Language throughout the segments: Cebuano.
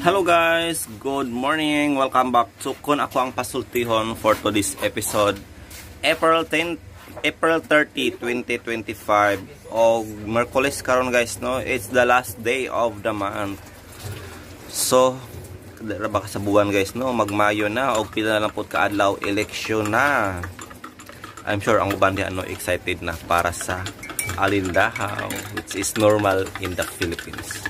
Hello guys, good morning. Welcome back to Kun Ako Ang Pasultihon for today's episode, April 10, April 30, 2025. Og Miyerkules karon guys, no? It's the last day of the month. So, dara ba sa buwan guys, no? Magmayo na og pila na lang pud kaadlaw eleksyon na. I'm sure ang uban diha, no, excited na para sa Alindahaw, which is normal in the Philippines.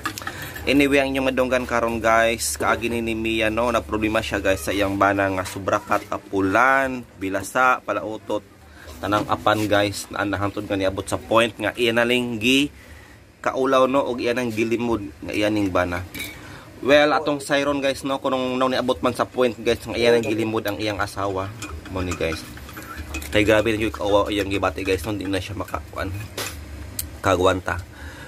Anyway, ang inyong madunggan karon guys, kaagi ni Mia, no, na problema siya guys sa iyang bana nga sobra katapulan, bilasa, palautot, tanang apan guys, na nahantod nga niabot sa point nga iya naling gi kaulaw, no, og iya nang gilimod nga iya ning bana. Well, atong siron guys, no, kunong no, niabot man sa point guys nga iya nang gilimod ang iyang asawa mo ni guys. Kay grabe na yung kauwaw iyang gibati guys, no, hindi na siya makakuan kagwanta.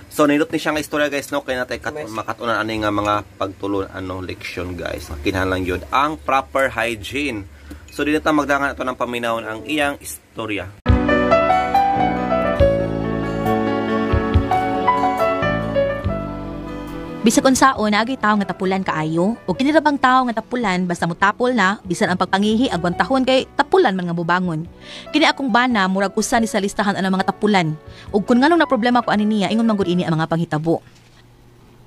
So, nindot ni siya nga istorya guys, no, kaya natay makatunan ani nga mga pagtulon ano leksyon guys. Kinahanglan gyud ang proper hygiene. So, dito ta magdangan ato ng paminawon ang iyang istorya. Bisag unsaon naagay tawo nga tapulan kaayo o kini ra bang tawo nga tapulan basta mutapol na bisan ang pagpangihi agwantahon kay tapulan man nga mobangon. Kini akong bana murag usa ni sa listahan ang mga tapulan. Ug kun nganong na problema ko ani niya ingon man gud ini ang mga panghitabo.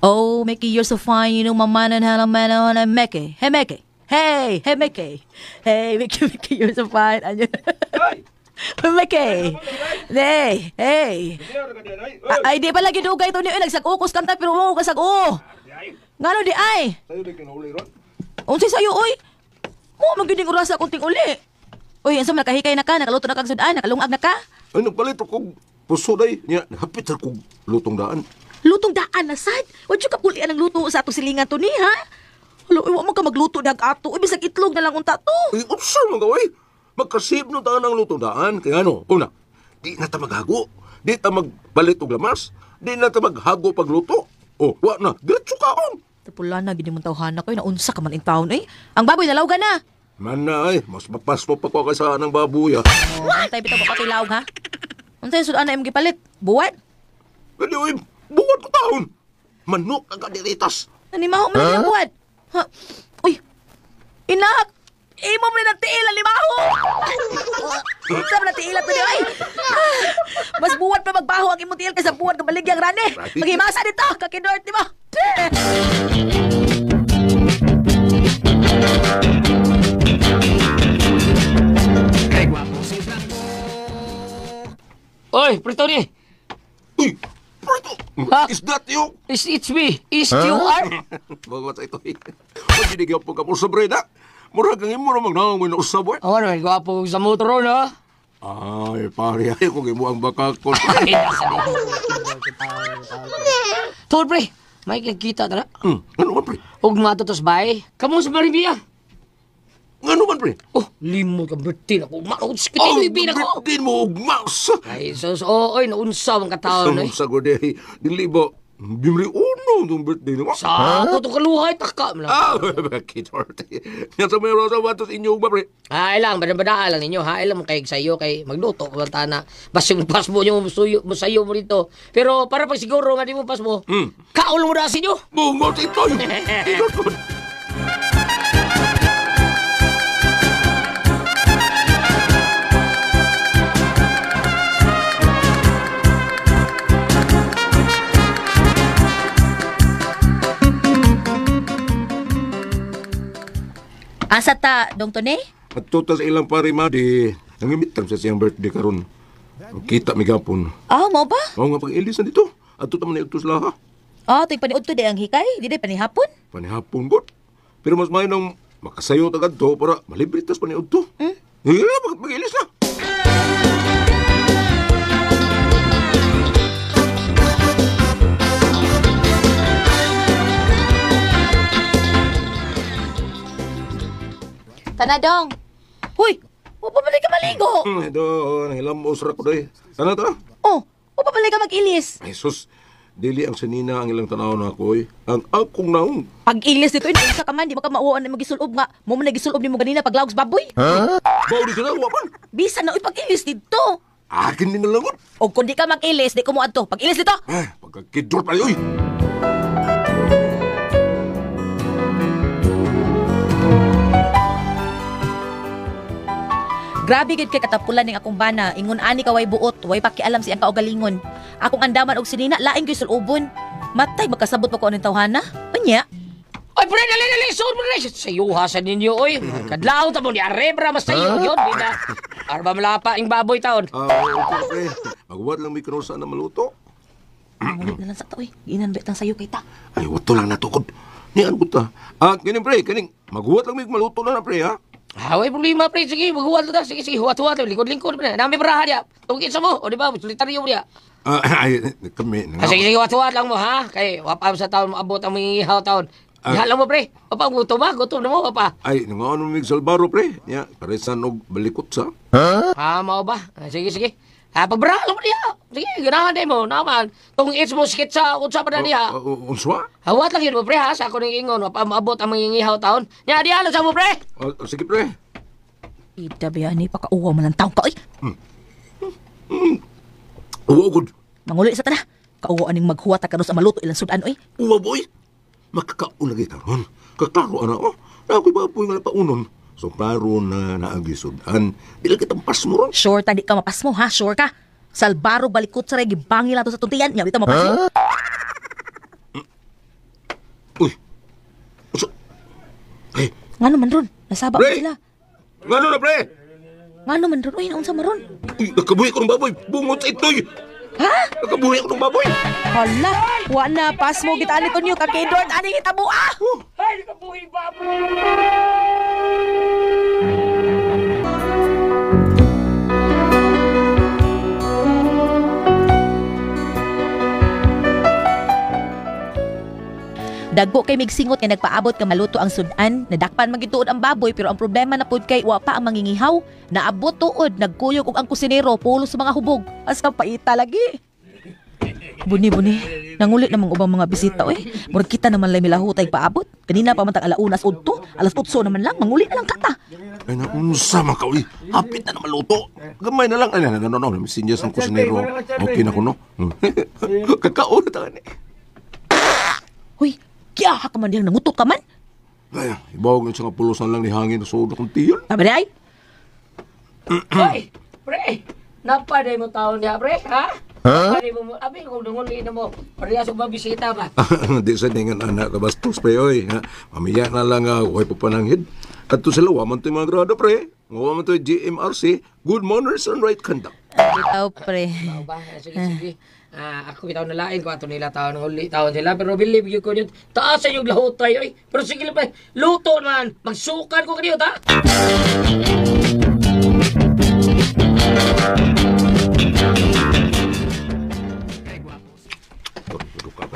Oh, Mickey, you're so fine, you know my man and hell man on and Mickey. Hey Mickey. Hey, hey Mickey. Hey Mickey, Mickey, you're so fine. Hey. Mickey. Hey, hey. Ay, di pa lagi dugay to niyo. Nagsag-ukos kanta pero mo kasag-o. Ngano di ay? Sayo di kinahuli ron. Unsay sayo oy? Mo man gyud ning orasa kunting uli. Oy, unsa man nakahikay na ka, nakaluto na kag sudan, nakalungag na ka? Ay, nagpalit og puso day. Nya, hapit sa kog lutong daan. Lutong daan na sad. Wa jud ka pulian ang luto sa atong silingan to ni ha? Hala, oy, wa man ka magluto dag ato. Oy, bisag itlog na lang unta to. Ay, unsa man ka oy? Magkasib no daan ang lutong daan. Kaya ano, una, di na ta maghago. Di ta magbalit og lamas. Di na ta maghago pagluto. O, wa na, diretso kaon. Tapulan na, gini mong tawhana kayo, naunsa ka man in taon eh. Ang baboy, nalawga na. Man na ay, mas mapasmo pa ko kaysa ng baboy ah. Oh, antay bitaw pa laog ha. Unsay sudan na imong gipalit? Buwat? Pwede oy, buwat ko taon. Manok ang kadiritas. Nanimaho man ang buwat. Ha? Uy, inak! Imo man ang tiil ang limaho! Unsa man ang tiil at ay! Mas buwat pa magbaho ang imong tiil kaysa buwat ka baligyang rane. Maghimasa dito, kakidort nimo. Oy, Pre Tony! Uy, Preto! Ha? Is that you? It's me. Is you are? Bago sa ito eh. Pag po ka po sa breda. Murag ang imo na magnangoy na usab, eh. Oh, ano, gwapo sa motor, no? Ay, pare, ay kung imo ang bakakon. Tol, pre, may nagkita tara. Ano man, pre? Ug matutos bay. Kamu sa Maribia. Ano man, pre? Oh, limot ka birthday ako. Maod sa kitinoy ako. Birthday mo, ugma sa. Ay, sus, oh, oy, naunsa ang kataon, eh. Sa gode, dili ba, Bimri uno itong birthday nimo. Sa ako itong kaluhay, taka mo lang. Ah, bakit, Orte? Yan sa may rosa batos inyo, ugma, pre? Ah, ilang, badaan lang ninyo, ha? Ilang kay sayo, kay magluto, kung tana. Basta yung pasmo nyo, musayo mo rito. Pero para pag siguro nga di mo pasmo, kaul mo na sa inyo. Bungot ito! Ito, Asa ta, Dong Tony? At total sa ilang pare, ma, di nangimitan sa siyang birthday karon. Kita mi gapon. Ah, mo ba? Mao nga pag-ilis na dito. At total man iutos laha. Ah, to'y paniud to di ang hikay, di day panihapon. Panihapon god. Pero mas may nang makasayo tagad to para malibre tas paniud to. Hmm? Eh, mag-ilis na. Tana dong. Huy, wa pa balik ka maligo. Ito, nangilamos ra ko day. Tana, tana. Oh, wa pa balik ka mag-ilis. Ay, sus, dili ang sinina ang ilang tanaw na ako, eh. Ang akong naong. Pag-ilis dito, hindi ka man, di mo ka mauwan na magisulob nga. Mo man nagisulob ni mo ganina paglawag sa baboy. Huh? Bao di sila, wa man. Bisa na, uy, pag-ilis dito. Akin din na langon. O kung di ka mag-ilis, di ko mo adto. Pag-ilis dito. Eh, pagkakidor pa, uy. Grabe gid kay katapulan ning akong bana, ingon ani ka way buot, way pakialam siyang kaugalingon. Akong andaman og sinina laing gyud sulubon. Matay magkasabot pa ko aning tawhana. Unya? Oy, pre, dali, dali, sud pre. Sayuha sa ninyo, oy. Kadlaw ta mo ni Arebra, mas sayo yun, bida. Arba malapa ing baboy taon. Okay, pre. Magwat lang may kanusa na maluto. Mangulit na lang sa ta, oy. Giinan ba tang sayo kay ta? Ay, wato lang natukod. Nian ko ta. Kining pre, kining. Magwat lang may maluto na na, pre, ha? Way problema, pre. Sige, maghuwat ta. Sige, sige, huwat-huwat. Lingkod-lingkod, pre. Nami baraha diya. Tungkit sa mo. O, di ba? Solitaryo diya. Ay, kami. Sige, sige, huwat-huwat lang mo, ha? Kay, wapa sa taon, maabot ang mga ihaw taon. Diha lang mo, pre. Wapa, gutom ba? Gutom na mo, wapa. Ay, nangaon mo mig salbaro, pre. Ya, paresan og balikot sa. Ha, mao ba? Sige, sige. Pagbaraha lang mo diha. Sige, ganahan din mo. Naman. Tungkit mo, sikit sa, unsa pa na diha. Unsa? Hawat lang yun mo, pre, ha? Sa ako nang ingon, wapa, maabot ang mga ihaw taon. Nya, diha lang sa mo, pre. Sige, pre. Ida ba ni pakauwaw man ang taong ka, oy. Uwaw, good. Manguli sa tana. Kauwaw aning maghuwat ta karon sa maluto ilang sudan, oy. Uwaw, boy. Makakaon lagi taron. Kaklaro, ana, oh. Ako'y baboy nga napaunon. So, klaro na naagi sudan. Di lang kitang pasmo ron. Sure ta di ka mapasmo, ha? Sure ka. Salbaro balikot sa regi bangil nato sa tuntiyan. Nya di ta mapasmo. Uy. Unsa? Hey, Ngano man ron? Nasaba Pre! man sila. Ngano na, pre? Ngano man ron? Uy, naunsa man ron? Uy, nakabuhi ko ng baboy. Bungot sa itoy. Ha? Nakabuhi ko ng baboy. Hala, wa na pasmo kita ani tunyo ka kay Edward ani hitabo ah. Ay, nakabuhi baboy. Dagko kay migsingot nga nagpaabot ka maluto ang sudan, nadakpan magituod ang baboy pero ang problema na pud kay wa pa ang mangingihaw. Naabot tuod, nagkuyog og ang kusinero pulo sa mga hubog. As ka paita lagi. Buni buni, nangulit namang ubang mga bisita oy. Murag kita naman lay milahutay paabot. Kanina pa man tag alauna udto, alas 8 naman lang manguli na lang kata. Ay, naunsa man ka, uy. Hapit na na maluto. Gamay na lang. Ay, no, no, no. Messengers ng kusinero. Okay na ko, no? Kakaon na tayo. Hoy, kiyaha ka man dihang nangutot ka man. Ay, ibawag na siya nga pulusan lang ni hangin sa ulo kong tiyon. Tama di ay? Hoy, pre. Napaday mo taon niya, pre, ha? Napaday mo, abi kung nunguli na mo. Parehas og mabisita ba? Di sa ningan anak ka bastos, pre, oy. Ha? Mamiya na lang, huwag pa pananghid. At to sila, waman to yung mga grado, pre. Waman to yung GMRC, Good Manners and Right Conduct. Bitaw pre. Mao ba? Sige, sige. Ako bitaw na lain ko ato nila taon huli taon sila pero believe you ko yun. Taas sa inyong lahutay oy. Pero sige lang pre, luto man. Magsukan ko kaniyo ta.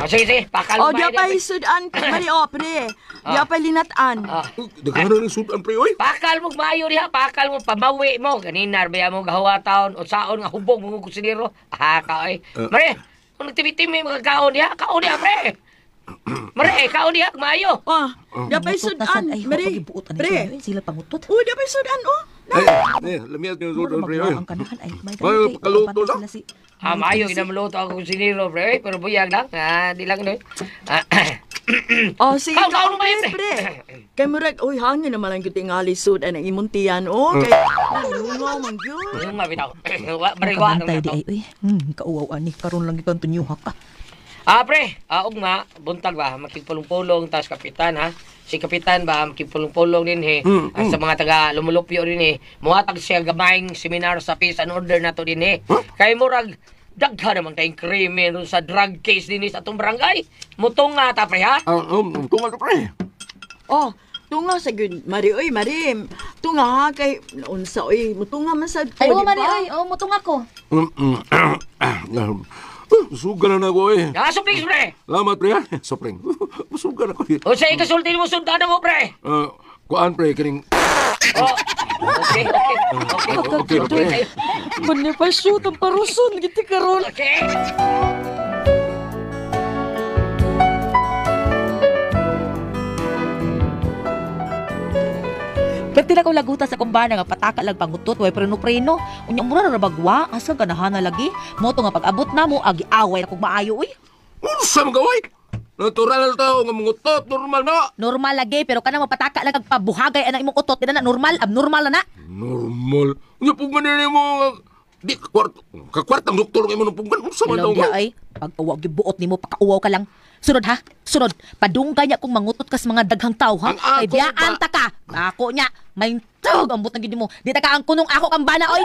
Sige, sige. Pakal O, di pa sudan, mari o, pre. Di pa linatan. Daghan na ng sudan, pre, oy. Pakal mo maayo diha, pakal mo pamawi mo. Kanina biya mo gawa taon o saon nga hubog mo kusinero. Ah, ka oy. Mare, kung nagtimi-timi mga kaon diha, kaon diha pre. Mare, kaon diha maayo. Oh, di pa sudan, Ay, mari. Pre. Pre. Sila pangutot. O, di pa sudan, o. Ay, lamiyat yung sudan, pre, oy. Ang kanahan ay may Ay, pakaluto na. Si Ah, maayo ginamluto ako kusinero pre, pero buyag lang. Ah, di lang no. O, sige, Kaon, kaon kaon, mo pre, pre. pre. Kay murag, oy, hangin naman lang gyud tingali sudan ang imong tiyan, o. Kay, nalungaw man gyud. Yung nga bitaw. Wa mare wa Nakabantay di ay uy. Kauwaw ani karon lang gikan tunyuha ka. Ah, pre, ugma, buntag ba, makipulong-pulong, tas kapitan, ha? Si kapitan ba, makipulong-pulong din, he. Sa mga taga lumulupyo din, he. Muhatag siya gamayng seminar sa peace and order na to din, he. Kay murag, daghan naman kayong krimen sa drug case din, sa atong barangay. Mutong nga ta, pre, ha? Tunga ka, pre. Oh, tunga sa gyud, mari oy, mari. Tunga ha kay unsa oy, mutunga man sad ko, Ay, di o mari ba? oy, o mutong ako. Sugan na ako, eh. Ah, supling, pre! Salamat, pre, ha? Sopreng. Sugan ako, eh. O sa ikasulti mo, sundan mo, pre! Kuan, pre, kining... Oh, okay, okay, okay. Okay, pre. Bonifacio, ang paruson, giti karon. Okay. Pwede na kong laguta sa kumbana nga pataka lang pangutot way preno-preno. Unya mura ra bagwa asa ganahana lagi. Mo to nga pag-abot na mo agi away na kog maayo uy. Unsa man gaway? Natural tao nga mangutot, normal na. Normal lagi pero kana mapataka lang kag pabuhagay anang imong utot, di na normal, abnormal na na. Normal. Unya pugman ni mo di kwarto. Kakwartang doktor ang imo ng pugman. Unsa man Hello, daw nga? ay. Pagkawa gibuot nimo pakauwaw ka lang. Sunod ha, sunod. Padungkay niya kung mangutot kas mga daghang tao ha. Ang ako Kay biyaan ba? ta ka. Ako nya, may tog ambot na gid mo. Di ta ka ang kunong ako kang bana oy.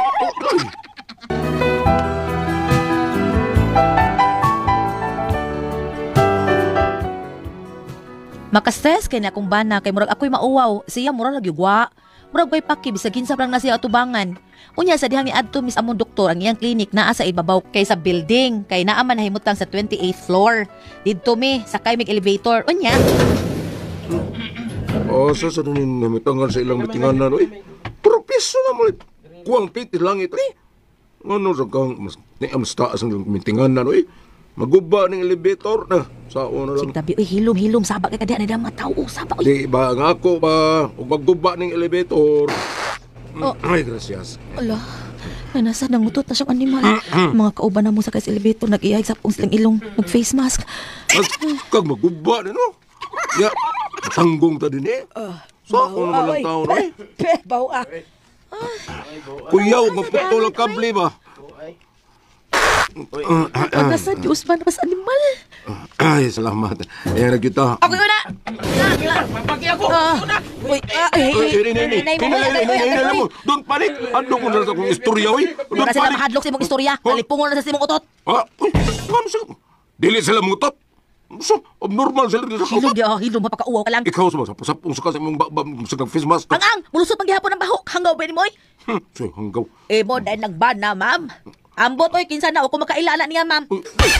Makastress kay na akong bana kay murag ako'y mauwaw. Siya murag nagyugwa. Murag way paki bisag kinsa lang na siya atubangan. Unya sa dihang niadto mis among doktor ang iyang clinic naa sa ibabaw kay sa building kay naa man nahimutang sa 28th floor. Didto mi sakay mig elevator. Unya Oh, sa sa nin namitangan sa ilang mitinganan oy. Pero piso na mo. Kuang piti langit oy. Ngano sa kang mas ni mas taas ang mitinganan oy. Maguba ning elevator na sa na lang. Sige tabi oy hilom hilom saba kay kadiha na mga tao saba oy. Di ba nga ako ba ug magguba ning elevator. Oh. Ay, gracias. Ala, nanasa nangutot na siyang animal. Mga kauban na mo sa elevator nag-iyay sa silang ilong, nag face mask. Kag, kag maguba ni no. Ya, tanggong ta din eh. So ako naman lang tao no eh. Bawa. Kuyaw, maputol ang kable ba? Nasa Diyos man mas animal. Ay, salamat. Ayan na kita. Ako yun na! Pagi ako! Uy, ay, Ay, ini, ini, ini, mo. Don't panic. Ano ko na sa akong istorya, oy. Don't Wala sila panic. mahadlok sa imong istorya. Kalipungon na sa imong utot. Ah, uy, ano sila? Dili sila mutot. So, abnormal sila dito sa Hilom utot. di, oh, hilom, mapakauwaw ka lang. Ikaw sa sa sa imong sa face mask. Ang ang, mulusot pang gihapon ang bahok. Hanggaw ba ni mo, oy? So, hanggaw. Eh, mo, dahil nagban na, ma'am. Ambot, oy, kinsa na, o kung makaila na niya, ma'am. Uy, ay,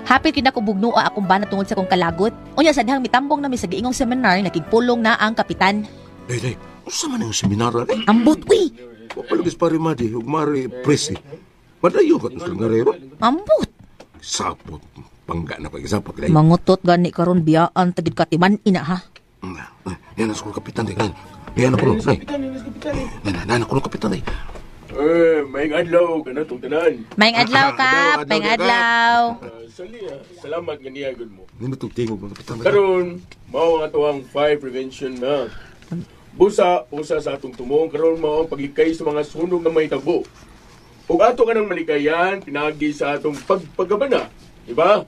Hapit gid ako bugnoa akong bana tungod sa akong kalagot. Unya sa dihang mitambong na mi sa giingong seminar, nakigpulong na ang kapitan. Day, day. Unsa man ang seminar eh? Ambot, uy! Wapalagis pare madi, ug mari presi. Madayo ka sa ngarero. Ambot! Sapot. Pangga na ko sapot day. Mangutot gani karon biyaan tagid katiman ina ha. Yan ang kapitan day. Yan ako no. Yan yan ako kapitan day. Eh, may adlaw ka na itong tanan. Maing adlaw kap, Adlaw, maing adlaw, adlaw. Sali ah, salamat nga niya gud mo. Nindot og tingog mga kapitan. Karon, mao ang atoang fire prevention na. Busa, usa sa atong tumong karon mao ang paglikay sa mga sunog nga mahitabo. Ug ato kanang malikayan pinagi sa atong pagpagabana, di ba?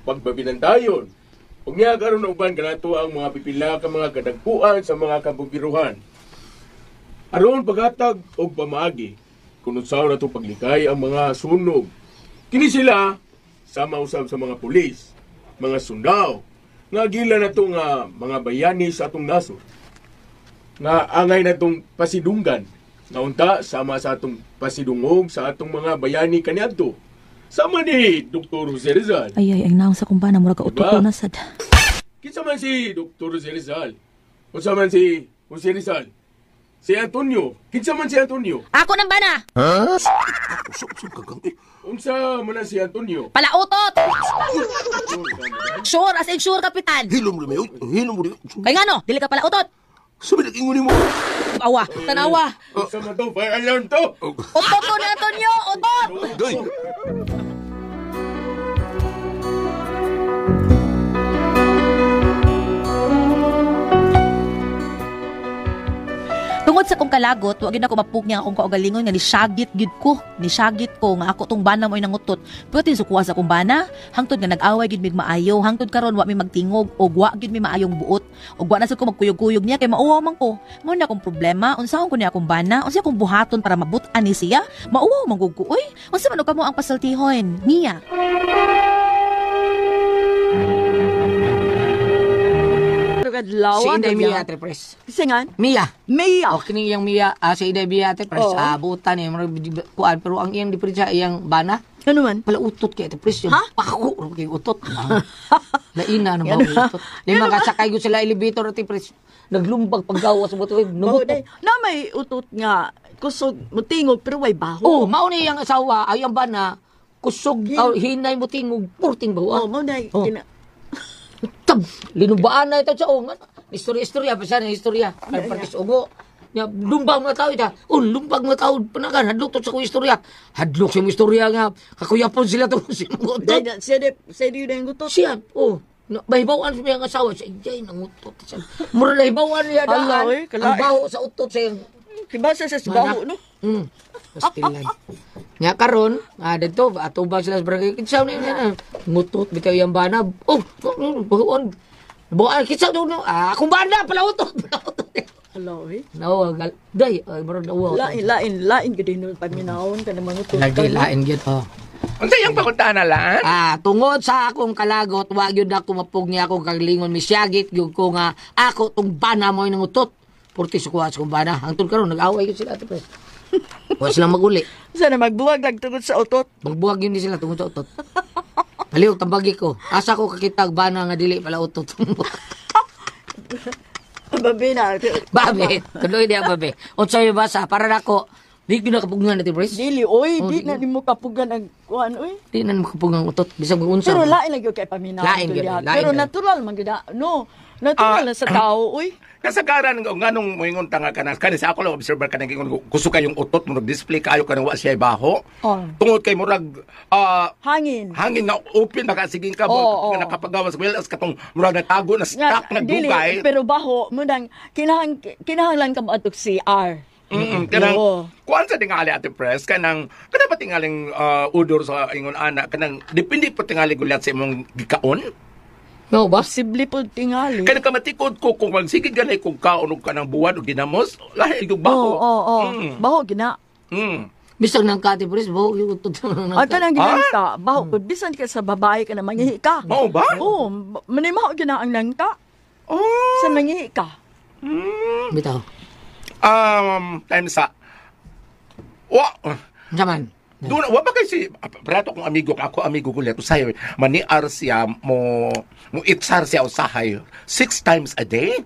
Pagbabinandayon. Ug niya karon uban kanato ang mga pipila ka mga kadagkuan sa mga kabubiruhan. Aron paghatag og pamaagi kung unsaon nato paglikay ang mga sunog. Kini sila sama usab sa mga pulis, mga sundao, nga gila nato nga mga bayani sa atong nasod. Nga angay natong pasidunggan, nga unta sama sa atong pasidungog sa atong mga bayani kaniadto. Sama ni Dr. Jose Rizal. Ay ay, ang naong sa kumbana murag ka Diba? utot na sad. Kinsa man si Dr. Jose Rizal? Unsa man si Jose Rizal? Si Antonio. Kinsa man si Antonio? Ako nang bana. Usap usap kagang eh. Unsa man na si Antonio? Palautot. Sure as in sure kapitan. Hilom rin may, hilom rin. Kay ngano, dili ka palautot. Sabi nag-ingon mo. Awa, tanawa. Unsa man to? Fire alarm to! Utot to ni Antonio, utot. Day. Tungod sa akong kalagot, wa gyud ako mapugni ang akong kaugalingon nga nisyagit gyud ko. Nisyagit ko nga ako tong bana mo'y nangutot. Pero tinsukuha sa akong bana, hangtod nga nag-away gyud mig maayo, hangtod karon wa mi magtingog og wa gyud mi maayong buot. Og wa na sad ko magkuyog-kuyog niya kay mauwaw man ko. Mao na akong problema, unsaon ko niya akong bana, unsa akong buhaton para mabut-an ni siya? Mauwaw man gud ko oy. Unsa man og kamo ang pasultihon niya? Adlaw. Si Inday Mia, Ate Pres. Singan? Mia. Mia. O, kini iyang Mia, si Inday Mia, Ate Pres. Oo. Butan niya, mga kuan, pero ang iyang diferensya, iyang bana, Ano man? pala utot kay Ate Pres. Yung Ha? pako, kay utot. Laina na ba utot. Lima kasakay ko sila elevator, Ate Pres. Naglumbag paggawas mo ito. Baho day. Na may utot nga kusog mutingog pero way baho. Oh, mao ni iyang asawa, ay ang bana, kusog, hinay mo tingog, purting bawa. Oh, mo na Oh. kina. Tab, linubaan na ito sa ungan. Istorya-istorya, basta na istorya. Ay, partis ugo. Nya lumbang mga tao ita. Oh, lumbang mga tao panagan hadlok to sa kong istorya. Hadlok sa imong istorya nga kakuyapon sila to sa imong utot. Dahil siya di siya di yung gutot. Siya, oh. Na, bahibawan sa iyang asawa siya, "Jay, nangutot siya." Mura nahibawan niya Hala, daan. oy, kalain. Ang baho sa utot sa iyang Kibasa sa baho no. Pastilan. Nga karon, dito atubang sila sa barangay. Kinsa ni na ngutot bitaw iyang bana. Oh, bahuon. Buwan kinsa do no. Akong bana pala utot, pala utot. Hala oy. No, gal day, ay murag nauwa. Lain lain lain gid no paminawon ka naman utot. Lagi lain gyud oh. Unsa iyang pangutana laan? Tungod sa akong kalagot, wa gyud ako mapug niya akong kagalingon misyagit gyud ko nga ako tong bana mo nangutot. Purti sa kuha sa akong bana. Hangtod karon nag-away gyud sila ato pre. Wa sila maguli. Sana magbuwag lang tungod sa utot. Magbuwag yun din sila tungod sa utot. Palihog tambagi ko. Asa ko kakita og bana nga dili pala utot. Babe na. Babe, tuloy niya babe. Unsa yung basa para nako di gyud nakapugngan natin Pres. Dili oy, Oh, di di- na nimo kapugan ang kuan oy. Di na makapugngan ang utot bisag unsa. Pero lain lang gyud kay paminaw. Lain gyud, gyud. lain Pero gyud. natural man gyud na, no. Natural na sa tao oy. Kasagaran nga nganong moingon ta nga kana kani sa ako lang observer kanang ingon gusto kayong utot mo display kayo kanang wa siya baho. Oh. Tungod kay murag Hangin. hangin nga open nakasiging ka Oo, oo. nga nakapagawas well as katong murag natago na Nga, stuck na dili, dugay. pero baho mo nang kinahanglan ka moadtog CR. Kanang Oo. kuan sa tingali ate press kanang kana ba tingaling odor sa ingon ana kanang depende po tingali gulat sa imong gikaon. No ba? Posible po tingali. Kanang kamatikod ko kung magsigig ganay kung kaon og kanang buwan og ginamos lahi yung baho. Oo, oo. Baho gina. Bisag nang kati Pres, baho yung utot. At kanang ginangka, baho pud bisan ka sa babae ka na mangihi ka. Mao ba? Oo, manimaho gina ang nangka. Oh. Sa mangihi ka. Bitaw. Time sa wa Unsa man? Doon, wa ba kay si prato kong amigo ako amigo ko leto sayo maniar siya mo mo itsar siya usahay 6 times a day.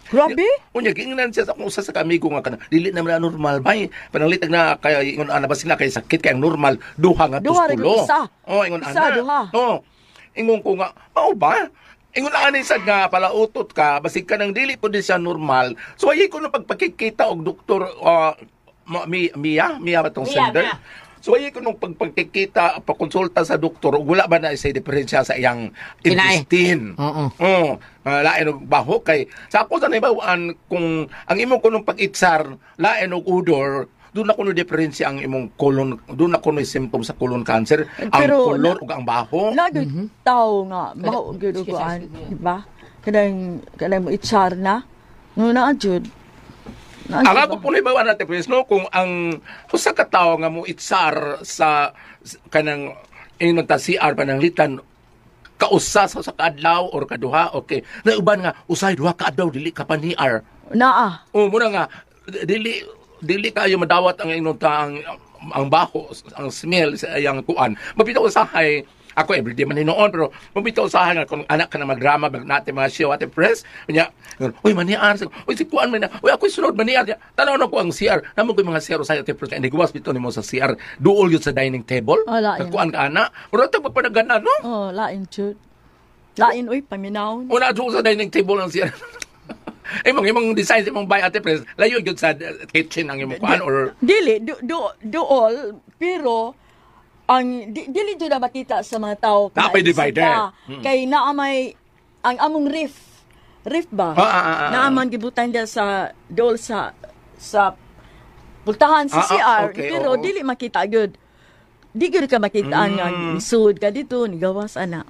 Grabe. Unya giingnan siya sa akong usa sa ka amigo nga kana dili na man normal bay pananglitag na kay ingon ana basin na kay sakit kay ang normal duha nga Duha ra tulo. gyud, isa. Oh, ingon Isa, ana. duha. Oh. Ingon ko nga mao ba? Ingon ani sad nga palautot ka basig ka nang dili pud siya normal. So ay ko na pagpakikita og doktor Mia Mia ba tong Mia, sender? Mia. So ay ko nung pagpagkikita pakonsulta sa doktor ug wala ba na isay diferensya sa iyang Kinae. intestine. Oo. Oo. Lain og baho kay sa ako sa naibawan kung ang imong kunong pag-itsar lain og odor doon na kuno diferensya ang imong colon, doon na kuno symptom sa colon cancer, ang Pero colon ug ang baho. Lagi tao nga baho gyud og kuan, di ba? Kanang mo itsar na. No na jud. Naa Ang jud ako ba? po naibawan natin pues, no, kung ang usa ka tawo nga mo itsar sa kanang ingon ta CR pananglitan kausa sa kaadlaw or kaduha, okay. Nauban nga usay duha ka adlaw dili ka pa ni R. Naa. O muna nga dili dili kayo madawat ang ingon ta ang baho, ang smell sa iyang kuan. Mapita usahay ako everyday man hinoon pero mapita usahay nga kung anak ka na magdrama mag natin mga show ate press unya uy maniar uy si kuan man na uy ako sunod maniar tanaw na ko ang CR namo ko yung mga CR sa ate press ini gawas bitaw nimo sa CR duol yun sa dining table. Oh, lain. Kuan ka ana mura ta pagpanagana no. Oh, lain jud. Lain oy paminaw. Una duol sa dining table ang CR. Imong imong design sa imong bay ate press layo gyud sa kitchen ang imong kuan or Dili do do duol pero ang dili jud na makita sa mga tao kung Naa pa'y naisip divider. ka. Kay naa may ang among ref ref ba? Ah. Naa man gibutan diya sa duol sa pultahan sa CR pero okay, oo. dili makita gyud. Di gyud ka makita nga sud ka dito ni gawas ana.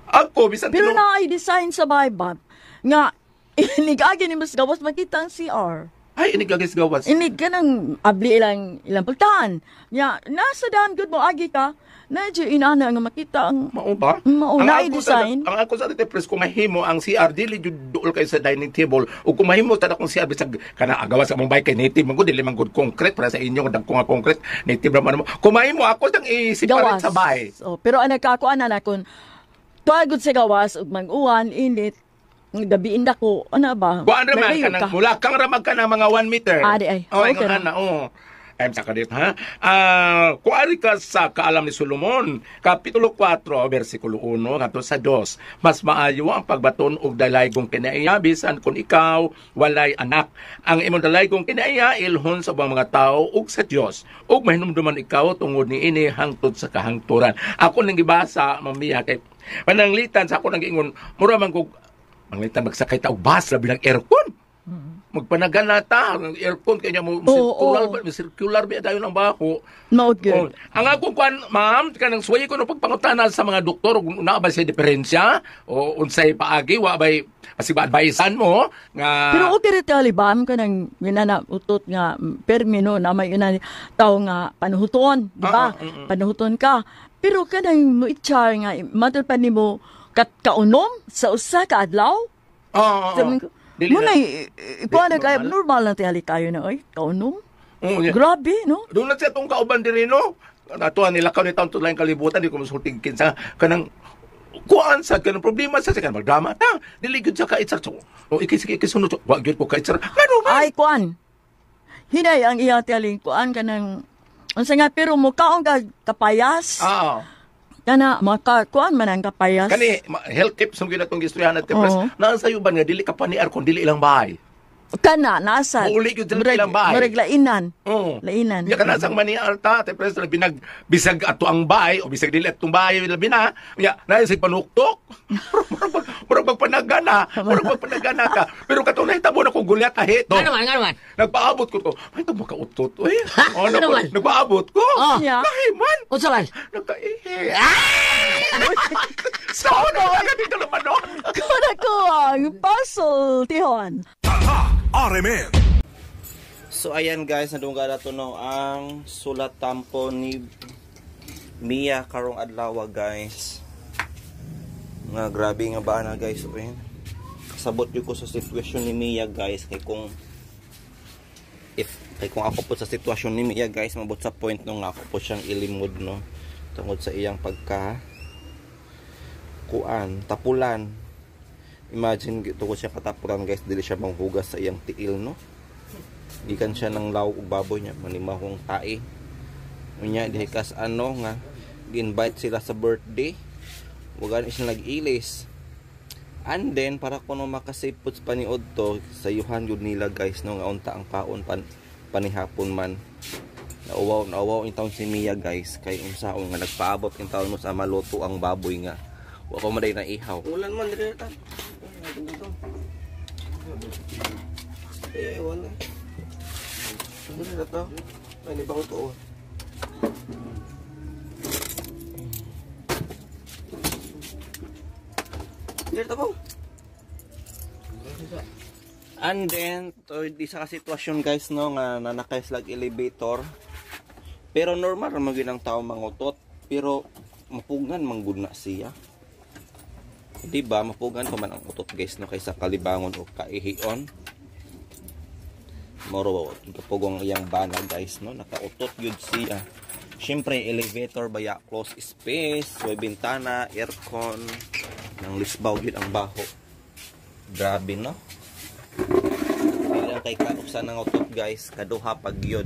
Ako bisan Pero naay design sa bahay ba nga inigagi ni mas gawas makita ang CR. Ay inigagis gawas. Inig ka nang abli ilang ilang pultahan. Nya nasa daan gud mo agi ka. Na jud inana nga makita ang Mao ba? Mao, Ang naay ako design. Sa, ang ako sa ate press kung mahimo ang CR dili jud duol kay sa dining table ug kung mahimo ta akong CR bisag kana agawa sa among bay kay native man gud dili man gud concrete para sa inyo dagko nga concrete native ra man mo. Kung mahimo ako tang i-separate sa bay. So, pero ang nagkakuan na na kun tuwa gud sa gawas ug mag-uwan init gabiin dako ana ba? Kuan ra man Nagayo kanang ka. mula kang ramag ka ng mga 1 meter. Ah, di ay. Oh, Okay ingon ra. ana, oh. Time sa kadit, ha? Kuari ka sa kaalam ni Solomon, Kapitulo 4, versikulo 1, ngadto sa 2. Mas maayo ang pagbaton og dalaygong kinaiya bisan kung ikaw walay anak. Ang imong dalaygong kinaiya ilhon sa ubang mga tawo ug sa Dios. Ug mahinumduman ikaw tungod niini hangtod sa kahangturan. Ako nang gibasa, mamiya kay pananglitan sa ako nang giingon, mura man kog manglitan magsakay ta og bus labi ng aircon. Magpanagana ta ang aircon kanya mo circular ba circular ba dayon ang bako. Mao gyud. Oh, ang akong kuan ma'am kanang suway ko no pagpangutana sa mga doktor kung naa ba siya diferensya o unsay paagi wa bay kasi ba advisean mo nga. Pero okay ra tali ba am kanang ginana utot nga permino na may inani tao nga panuhuton, di ba? Panuhuton ka. Pero kanang mo itchar nga matul pa nimo kat kaunom sa usa ka adlaw. Oo. Sabi ko, Dili mo na. na ikuha na kayo, normal. normal na tali kayo na, oy, kaunom. Oo, yeah. Grabe, no? Doon na siya itong kauban diri no. Natuwa nila ka ni taon tulang kalibutan di ko masulting kinsa kanang kuan sa kanang problema sa kanang magdrama ta. Dili gyud sa kaitsar so. O iki sige ikisunod so. Wa gyud ko kaitsar. Ngano man? Ay, kuan. Hinay ang iya taling kuan kanang unsa nga pero mukaon ka kapayas. Oo. Kana maka kuan man ang kapayas. Kani health tips mo gyud atong gistoryahan at pres. Oo. Naa sa ba nga dili ka pa ni aircon dili ilang bahay. Kana nasa. Muuli gyud sila ilang bahay. Murag lainan. Oo. Lainan. Nya kana sang maniar ta, te pres binag bisag ato ang bahay o bisag dili atong bahay labi na. Nya naa sig panuktok. Murag magpanagana, murag magpanagana ka. Pero katong nahitabo na ko gulyat ahe to. Ano man, ano man? Nagpaabot ko to. Ay, ito makautot. Uy. Oh, Ano man? Nagpaabot ko. Oh. Yeah. Nahiman. Unsa man? Nagkaihi. So, no, agad dito naman, no? Kuna ko ang pasultihon. RMN. So ayan guys, nadungga na to no ang sulat tampo ni Mia karong adlaw guys. Nga grabe nga ba na guys, ayun. Kasabot gyud ko sa sitwasyon ni Mia guys kay kung if kay kung ako po sa sitwasyon ni Mia guys, mabot sa point no nga ako po siyang ilimod no tungod sa iyang pagka kuan, tapulan. Imagine tungod siya katapulan guys, dili siya manghugas sa iyang tiil no. Gikan siya ng law ug baboy niya, manimahong tae. Unya dihi kas ano nga gi-invite sila sa birthday. Wa gani siya nag-ilis. And then para kuno makasipot sa paniod to, sayuhan yun nila guys no nga unta ang kaon panihapon man. Nauwaw nauwaw in taon si Mia guys kay unsaon nga nagpaabot in taon mo sa maluto ang baboy nga. Wa pa man day na ihaw. Ulan man dire ta. Eh, wala. Dire na to. Ay, ni bango to. Dire ta po. And then, to, di sa sitwasyon guys no nga nanakay sila elevator. Pero normal ra man gyud ang tao mangutot, pero mapugan man gud na siya. Di ba mapugan pa man ang utot guys no kaysa kalibangon o kaihion. Moro kapugong iyang bana guys no, nakautot gyud siya. Syempre elevator baya close space, way bintana, aircon, nang lisbaw gyud ang baho. Grabe no. Dili lang kay kausan ng utot guys, kaduha pag gyud.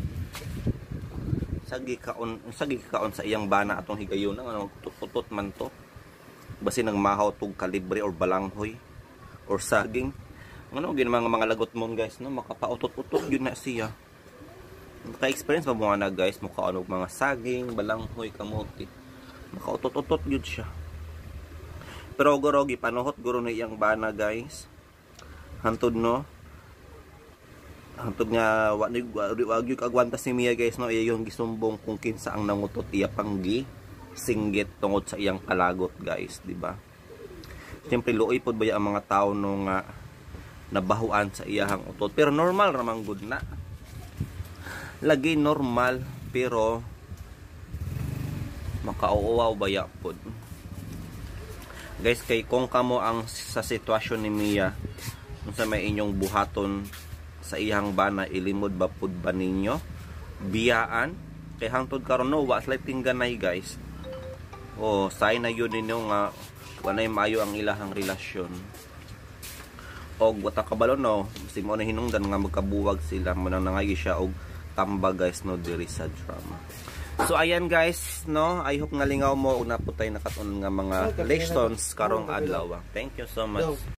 Sagi kaon sa iyang bana atong higayon nga utot man to. Basin nang mahaw tug kalibre or balanghoy or saging. Ano gin mga lagot mon guys no, makapautot-utot gyud na siya. Naka-experience ba mo na guys, mukaon og mga saging, balanghoy, kamote. Makautot-utot gyud siya. Pero guro gipanuhot guro ni iyang bana guys. Hantod no. Hantod nga wa ni wa gyud kagwanta si Mia guys no, iya yung gisumbong kung kinsa ang nangutot iya panggi singgit tungod sa iyang kalagot guys, di ba? Siyempre luoy pod ba ang mga tao no nga nabahuan sa iyahang utot, pero normal ra man gud na. Lagi normal pero makauwaw baya pod. Guys, kay kung kamo ang sa sitwasyon ni Mia, unsa may inyong buhaton sa iyang bana, ilimod ba pud ba ninyo? Biyaan kay hangtod karon no wa sila tingganay guys. Oh, sign na yun ninyo nga walay maayo ang ilahang relasyon. Og wata kabalo no, si mo na hinungdan nga magkabuwag sila, mo nang nangayo siya og tambag, guys, no, diri sa drama. So ayan, guys, no, I hope nga lingaw mo ug naputay nakat-on nga mga lessons karong adlaw. Thank you so much.